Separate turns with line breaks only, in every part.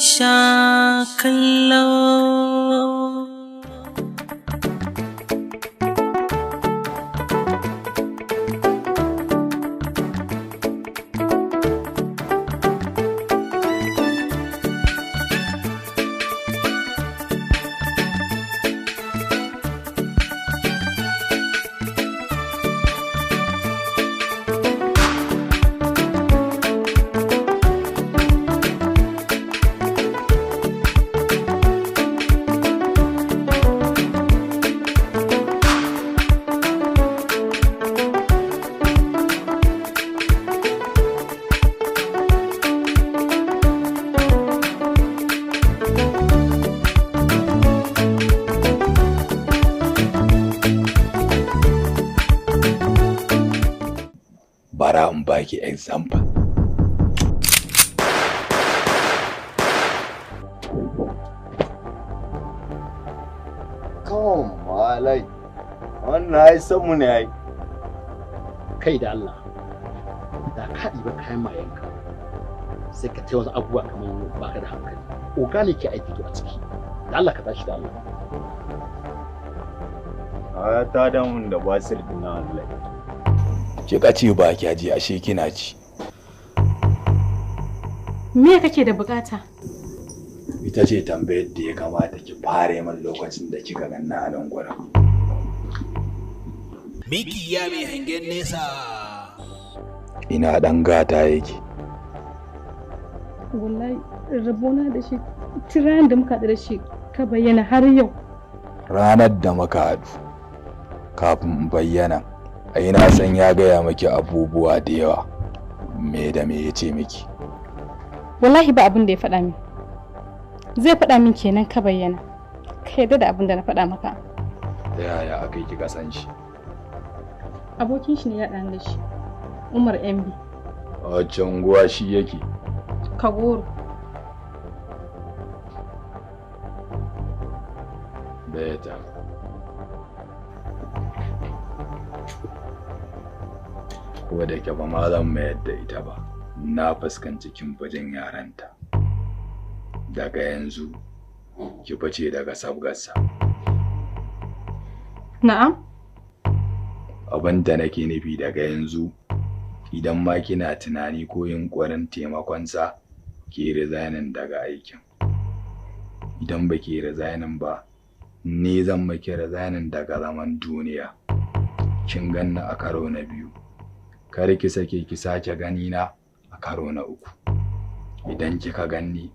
Sha kallo.
Bara in baki example.
Come walai. Wannan ai san mu ne ai.
Kai da Allah. Da ka ɗiba kayan mayanka. Sai ka tai wasu abubuwa kamar baka da hankali. Oga ne ke aiki to a ciki. Da Allah ka tashi da Allah.
A ta damun da basir dina wallahi.
Kika ce ba kya ji ashe kina ci.
Me kake da bukata?
Ita ce tambayar da ya kamata ki fare min lokacin da kika ganna a nan gurin.
Mikiya mai hangen nesa.
Ina dan gata yake.
Wallahi rabona da shi tiran da muka haɗu da shi ka bayyana har yau.
Ranar da muka haɗu kafin in bayyana ai na san ya gaya miki abubuwa da yawa. Me da me ya ce miki?
Wallahi ba abin da ya faɗa min. Zai faɗa min kenan ka bayyana. Ka yarda da abin da na faɗa maka.
Ta yaya aka yi kika san shi?
Abokin shi ne ya ɗan da shi. Umar MB.
A wacce unguwa shi yake?
Kagoro.
Beta. Ko da ke ba ma zan mayar da ita ba. Na fuskanci kin bajin yaranta. Daga yanzu ki fice daga sabgarsa.
Na'am.
Abin da nake nufi daga yanzu, idan ma kina tunani ko yunƙurin taimakonsa, ki resigning daga aikin. Idan ba ki resigning ba, ni zan maki resigning daga zaman duniya. Kin ganni a karo na biyu. Kar ki sake ki sake ganina a karo na uku. Idan kika ganni,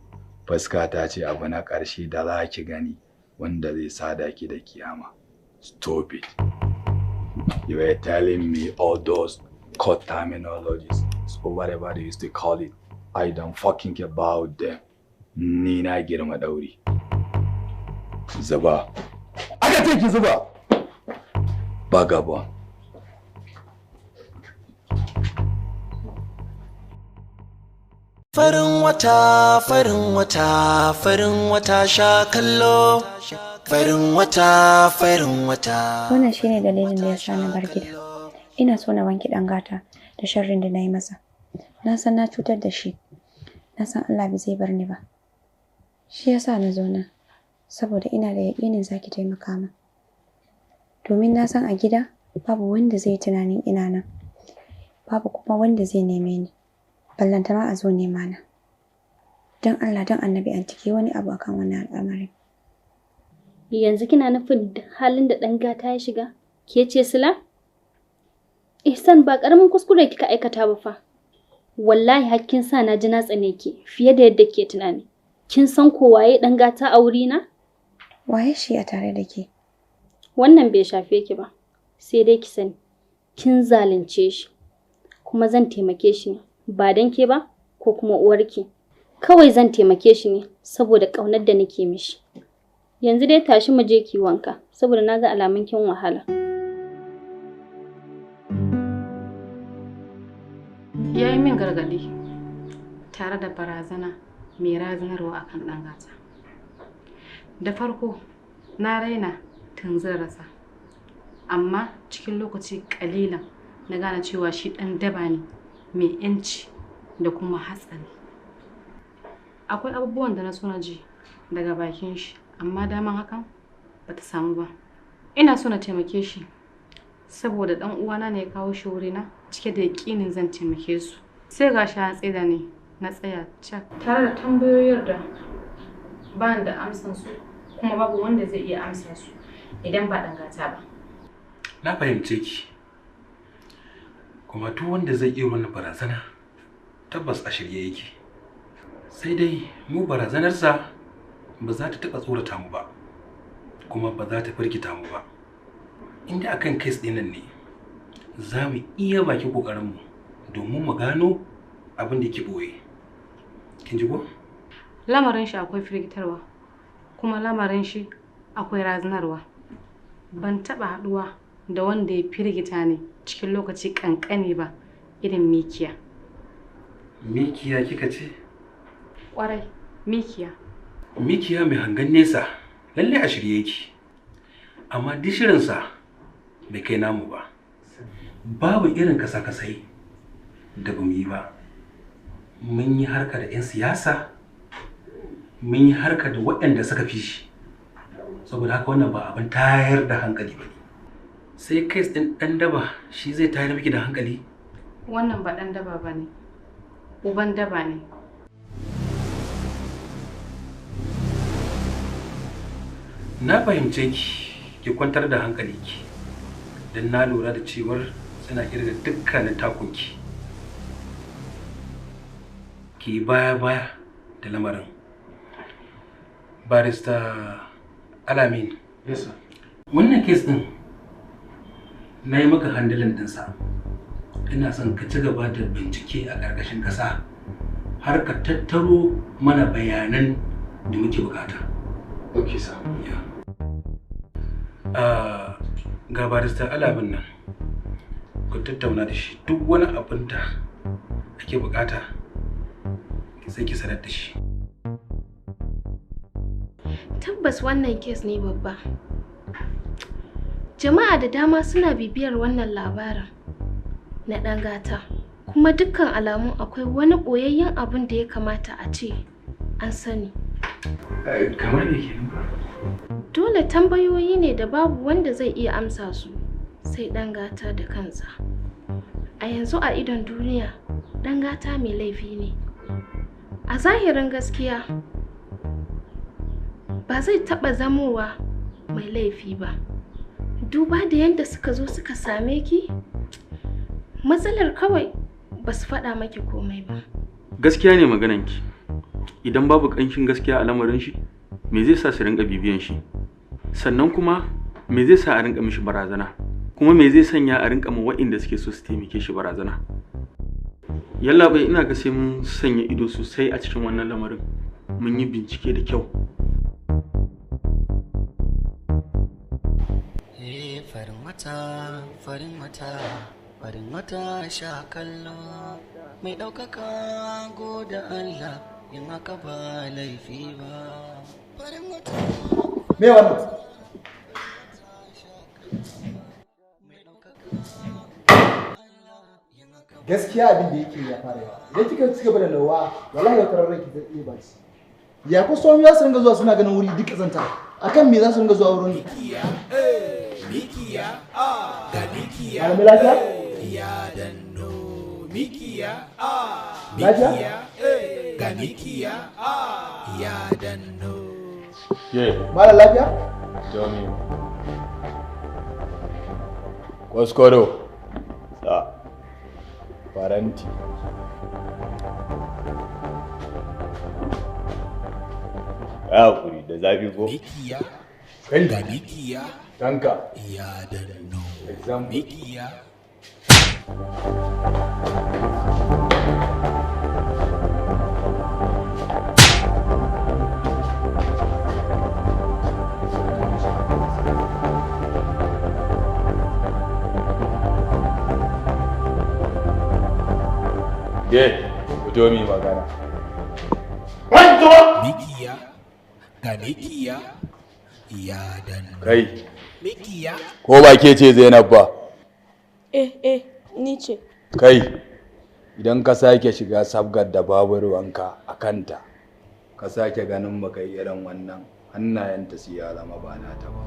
fuska ta ce abu na ƙarshe da za ki gani wanda zai sada ki da kiyama. Stop it. You were telling me all those court terminologies, so whatever they used to call it. I don't fucking care about them. Ni na girma ɗauri. Zuba. Aka ce ki zuba. Vagabond.
Farin wata, farin wata, farin wata sha kallo. Farin wata, farin wata.
Wannan shine dalilin da ya sa na bar gida. Ina so na wanke ɗan gata da sharrin da na yi masa. Na san na cutar da shi. Na san Allah bai zai bar ni ba. Shi ya sa na zo nan, saboda ina da yaƙinin za ki taimaka min. Domin na san a gida babu wanda zai yi tunanin ina nan. Babu kuma wanda zai neme ni. Ballantana a zo nema na. Don Allah don Annabi anti ki wani abu akan wannan al'amarin.
Yanzu kina nufin halin da ɗan gata ya shiga? Ke ce Sila? Ihsan ba ƙaramin kuskure kika aikata ba fa. Wallahi hakkin sa na ji na tsane ki fiye da yadda ke tunani. Kin san ko waye ɗan gata a wurina?
Waye shi a tare da ke?
Wannan bai shafe ki ba. Sai dai ki sani kin zalunce shi. Kuma zan taimake shi ne ba dan ke ba ko kuma uwarki. Kawai zan taimake shi ne saboda ƙaunar da nake mishi. Yanzu dai tashi mu je ki wanka saboda na ga alamun kin wahala.
Ya yi min gargaɗi tare da barazana mai razanarwa akan ɗan gata. Da farko na raina tunzurarsa, amma cikin lokaci ƙalilan na gane cewa shi ɗan daba ne mai 'yanci da kuma hatsari. Akwai abubuwan da na so na ji daga bakin shi, amma daman hakan ba ta samu ba. Ina so na taimake shi saboda ɗan uwana ne ya kawo shi wurina cike da yaƙinin zan taimake su. Sai ga shi an tsaida ni na tsaya cak tare da tambayoyin da ba ni da amsan su kuma babu wanda zai iya amsa su idan ba ɗan gata ba.
Na fahimce ki. Kuma duk wanda zai iya wannan barazana tabbas a shirye yake. Sai dai mu barazanarsa ba za ta taɓa tsorata mu ba, kuma ba za ta firgita mu ba. Inda akan kes ɗin nan ne, za mu iya baki ƙoƙarinmu domin mu gano abin da ke ɓoye. Kin ji ko?
Lamarin shi akwai firgitarwa, kuma lamarin shi akwai razanarwa. Ban taɓa haɗuwa da wanda ya firgita ni cikin lokaci ƙanƙani ba irin Mikiya.
Mikiya kika ce?
Ƙwarai, Mikiya.
Mikiya mai hangen nesa, lallai a shirye yake. Amma duk shirinsa bai kai namu ba. Babu irin kasa-kasai da bamu yi ba. Mun yi harka da 'yan siyasa, mun yi harka da waɗanda suka fi shi. Saboda haka wannan ba abin tayar da hankali ba ne. Sai kes ɗin ɗan daba shi zai tayar miki da hankali?
Wannan ba ɗan daba ba ne, uban daba ne.
Na fahimce ki, ki kwantar da hankalinki. Don na lura da cewar suna kirga dukkanin takunki. Ki baya-baya da lamarin. Barista Alamin.
Yes, sir.
Wannan kes ɗin na yi maka handilin ɗinsa. Ina son ka ci gaba da bincike a ƙarƙashin ƙasa har ka tattaro mana bayanan da muke bukata.
Okay, sir.
Yeah. Ga barista Alamin nan, ku tattauna da shi duk wani abin da ake bukata sai ki sanar da shi.
Tabbas wannan kes ne babba. Jama'a da dama suna bibiyar wannan labarin na ɗan gata, kuma dukkan alamun akwai wani ɓoyayyen abin da ya kamata a ce an sani.
Kamar me kenan?
Dole tambayoyi ne da babu wanda zai iya amsa su sai ɗan gata da kansa. A yanzu a idon duniya, ɗan gata mai laifi ne. A zahirin gaskiya, ba zai taɓa zamowa mai laifi ba. Duba da yadda suka zo suka same ki, matsalar kawai ba su faɗa maki komai ba.
Gaskiya ne magananki. Idan babu ƙanshin gaskiya a lamarin shi, me zai sa su rinka bibiyan shi? Sannan kuma me zai sa a rinka mishi barazana? Kuma me zai sanya a rinka ma waɗanda suke so su taimake shi barazana? Yallaɓai, ina ga sai mun sanya ido sosai a cikin wannan lamarin. Mun yi bincike da kyau.
Farin wata, farin wata, farin wata sha kallo mai ɗaukaka goda Allah in haka ba laifi ba. Farin wata.
Me wannan? Gaskiya abin da yake ya fara yawa. Idan kika ci gaba da nawa, wallahi wata ran ki zai iya baci. Ya kusa za su ringa zuwa suna ganin wuri duk kazanta. Akan me za su ringa zuwa wurin?
Mikiya, mikiya, ga mikiya,
Malami lafiya?
ya danno. Mikiya,
Lafiya?
mikiya, ga mikiya, ya danno.
Ke.
Malam lafiya?
Jomi. Kwaskoro. Sa. Faranti.
Ya hakuri da zafi ko?
Mikiya,
Kai.
ga mikiya,
Tanka.
ya danno.
Example.
Mikiya.
Ke, fito mi magana.
Mikiya, ga mikiya, ya danno.
Kai,
Mikiya.
ko ba ke ce Zainab ba?
Eh, eh, ni ce.
Kai, idan ka sake shiga sabgar da babu ruwanka a kanta, ka sake ganin mu kai irin wannan hannayenta su ya zama ba na ta ba.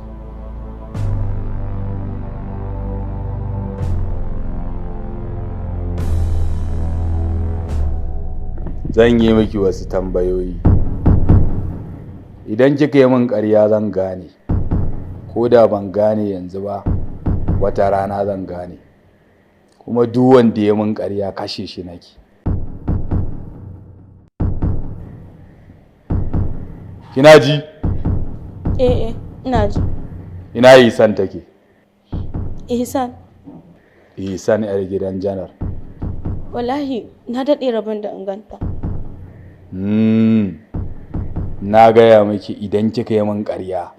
Zan yi miki wasu tambayoyi. Idan kika yi min ƙarya zan gane, ko da ban gane yanzu ba, wata rana zan gane. Kuma duk wanda ya min ƙarya kashe shi nake. Kina ji?
Eh, eh, ina ji.
Ina Ihsan take?
Ihsan,
Ihsan 'yar gidan janar.
wallahi na daɗe rabon da in ganta.
Na gaya miki idan kika yi min ƙarya.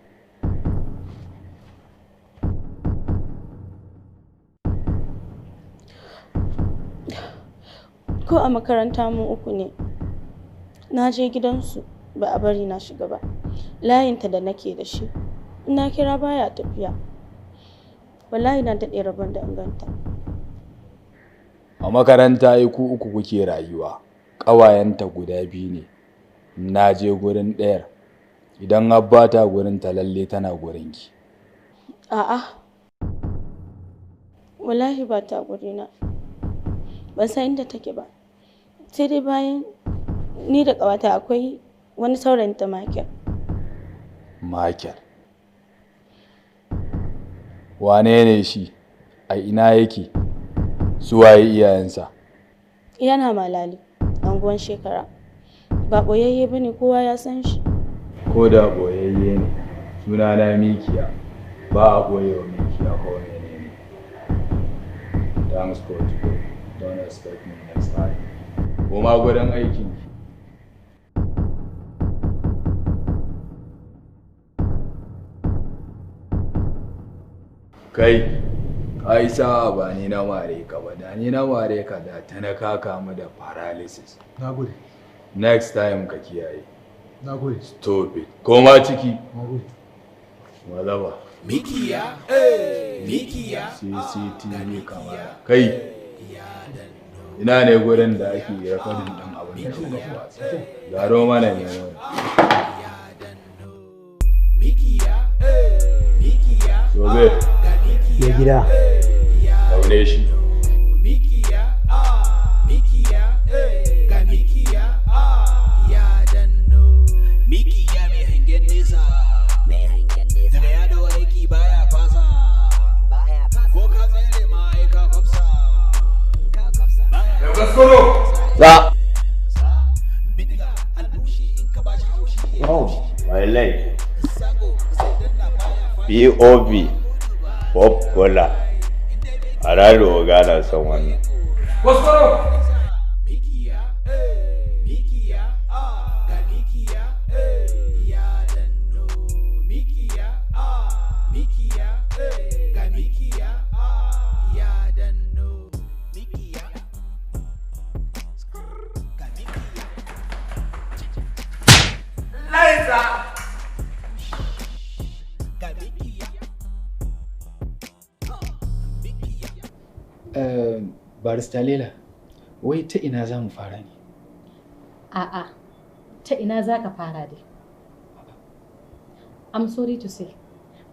Ko a makaranta mu uku ne. Na je gidansu ba a bari na shiga ba. Layinta da nake da shi. Na kira baya tafiya. Wallahi na daɗe rabon da in ganta.
A makaranta ai ku uku kuke rayuwa. Ƙawayenta guda biyu ne. Na je gurin ɗayar. Idan har ba ta gurin ta lalle tana gurinki.
A'a. Wallahi ba ta gurina. Ban san inda take ba. Sai dai bayan ni da ƙawata akwai wani saurayin ta Michael.
Michael. Wane ne shi? A ina yake? Su waye iyayensa?
Yana Malali, anguwan Shekara. Ba ɓoyayye ba ne, kowa ya san shi.
Ko da ɓoyayye ne, sunana Mikiya. Ba a ɓoye wa Mikiya ko menene. Thanks for today. Don't expect me next time. Koma gurin aikinki. Kai, ai sa'a ba ni na mare ka ba, da ni na mare ka da ta na ka kamu da paralysis.
Na gode.
Next time ka kiyaye.
Na gode.
Stop it. Koma ciki.
Na gode.
Mazaba.
Mikiya, mikiya,
CCTV kamara. Kai, ina ne gurin da ake rekodin ɗin abin da kuka watsa. Zaro mana ne wani. Sobe.
Ya gida.
Daure shi.
Mikiya, mikiya, ga mikiya, ya danno. Mikiya mai hangen nesa. Mai hangen nesa. Daga ya dau aiki baya fasa. Baya fasa. Ko ka tsere ma ai ka kwafsa. Ka kwafsa.
Za.
Oh, my leg. POV. Pop Cola. A raro oga na son wannan.
Kwaskoro!
Mikiya, mikiya, ga mikiya, ya danno. Mikiya, mikiya, ga mikiya, ya danno. Mikiya, ga mikiya.
Laisa!
Ga mikiya.
Barista Lela, wai ta ina za mu fara ne?
A'a, ta ina za ka fara dai? I'm sorry to say,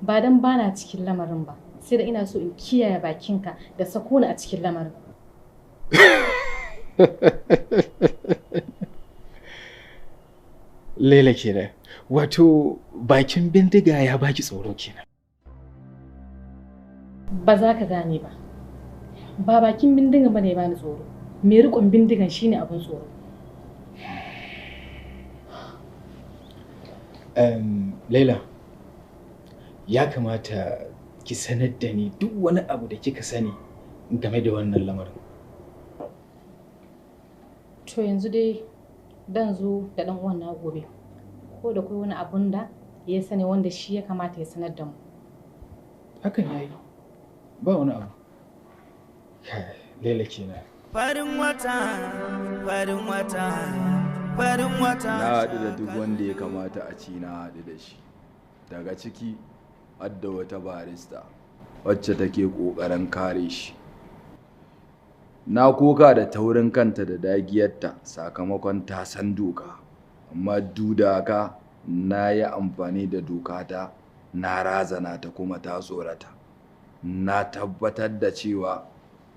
ba dan bana cikin lamarin ba, sai da ina so in kiyaye bakinka da sako ni a cikin lamarin.
Laila kenan. Wato bakin bindiga ya baki tsoro kenan.
Ba za ka gane ba. Ba bakin bindigan ba ne bani tsoro. Mai riƙon bindigan shine abin tsoro.
Laila, ya kamata ki sanar da ni duk wani abu da kika sani game da wannan lamarin.
To yanzu dai dan zo da ɗan uwan na gobe. Ko da kai wani abun da ya sani wanda shi ya kamata ya sanar da mu.
Hakan yayi. Ba wani abu. Laila kenan.
Farin wata, farin wata, farin wata.
Na haɗu da duk wanda ya kamata a ci na haɗu da shi. Daga ciki hadda wata barista wacce take ƙoƙarin kare shi. Na koka da taurin kanta da dagiyarta sakamakon ta san doka, amma duk da haka na yi amfani da dokata na razana ta kuma ta tsorata. Na tabbatar da cewa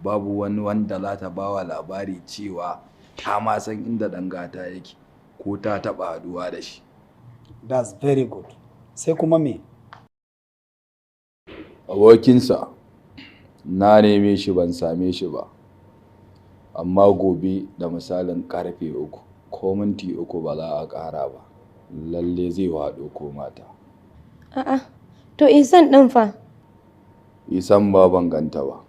babu wani wanda za ta ba wa labari cewa ta ma san inda ɗan gata yake ko ta taɓa haɗuwa da shi.
That's very good. Sai kuma me?
Abokinsa, na neme shi ban same shi ba, amma gobe da misalin karfe 3 ko minti 3 ba za a ƙara ba, lalle zai waɗo ko mata.
A'a, to Ihsan ɗin fa?
Isan ba ban ganta ba.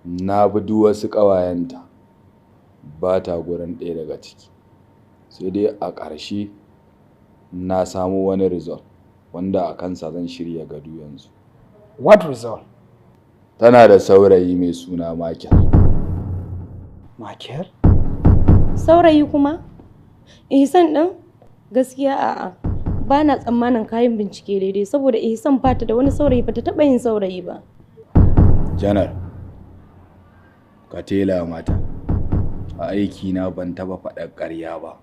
Na bi duk wasu ƙawayenta, ba ta gurin ɗaya daga ciki. Sai dai a ƙarshe na samo wani result wanda a kansa zan shirya gado yanzu.
What result?
Tana da saurayi mai suna Michael.
Michael?
Saurayi kuma? Ihsan ɗin? Gaskiya a'a. Ba na tsammanin kayan bincike daidai saboda Ihsan ba ta da wani saurayi, ba ta taɓa yin saurayi ba.
Janar, ka tela mata. A aikina ban taɓa faɗar ƙarya ba.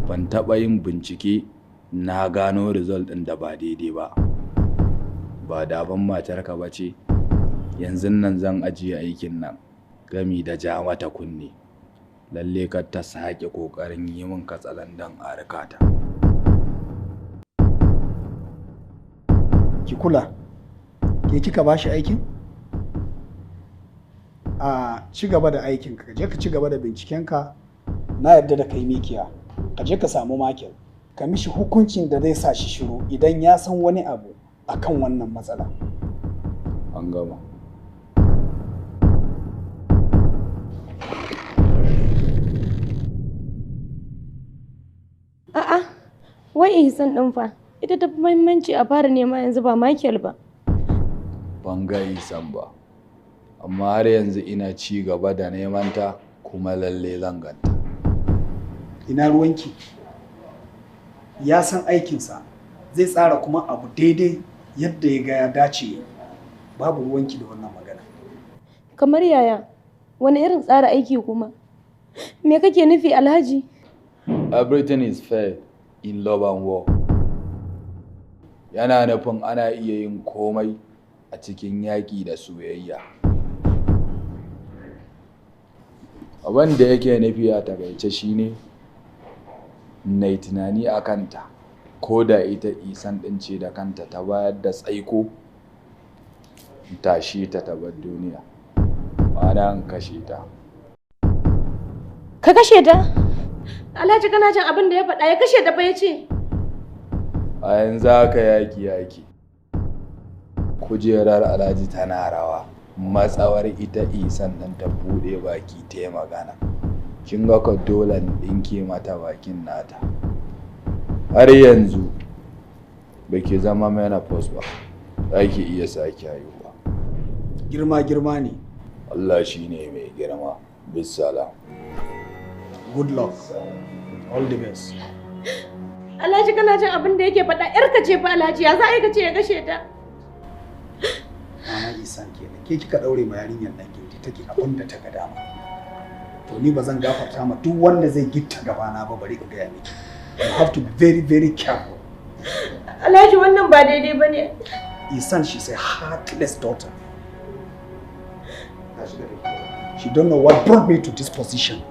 Ban taɓa yin bincike na gano result ɗin da ba daidai ba. Ba daban matarka ba ce, yanzun nan zan ajiye aikin nan gami da ja mata kunne. Lalle kar ta sake ƙoƙarin yi min katsalandan a harkata.
Ki kula, ke kika ba shi aikin? A ci gaba da aikin ka, je ka ci gaba da bincikenka. Na yarda da kai mikiya. Ka je ka samu Michael, ka mishi hukuncin da zai sa shi shiru idan ya san wani abu akan wannan matsala.
An gama.
A'a, wai Ihsan ɗin fa? Ita ta fi muhimmanci a fara nema yanzu, ba Michael ba.
Ban ga Isan ba, amma har yanzu ina ci gaba da neman ta kuma lalle zan ganta.
Ina ruwanki? Ya san aikinsa, zai tsara kuma abu daidai yadda ya ga ya dace. Babu ruwanki da wannan magana.
Kamar yaya? Wani irin tsara aiki kuma? Me kake nufi, Alhaji?
Everything is fair in love and war. Yana nufin ana iya yin komai a cikin yaƙi da soyayya. Abin da yake nufi a takaice shine na yi tunani a kanta, ko da ita Isan ɗin ce da kanta ta bayar da tsaiko, in tashe ta ta bar duniya. Ma'ana in kashe ta.
Ka kashe ta? Alhaji, kana jin abin da ya faɗa? Ya kashe ta fa ya ce.
A yanzu haka yaƙi yake. Kujerar Alhaji tana rawa. Matsawar ita Isan ɗin ta buɗe baki ta yi magana. Kin ga ko dole in ɗinke mata bakin nata. Har yanzu ba ki zama menopause ba, za ki iya sake haihuwa.
Girma girma ne.
Allah shi ne mai girma. Bissalam.
Good luck. All the best.
Alhaji, kana jin abin da yake faɗa? Yarka ce fa, Alhaji, ya za a yi ka ce ya kashe ta?
Mama Isan kenan. Ke kika daure ma yarinyar nan gindi, take abin da ta ga dama. To ni ba zan gafarta ma duk wanda zai gitta gabana ba, bari in gaya miki. You have to be very very careful.
Alhaji, wannan ba daidai ba ne.
Isan, she's a heartless daughter. Tashi da. She don't know what brought me to this position.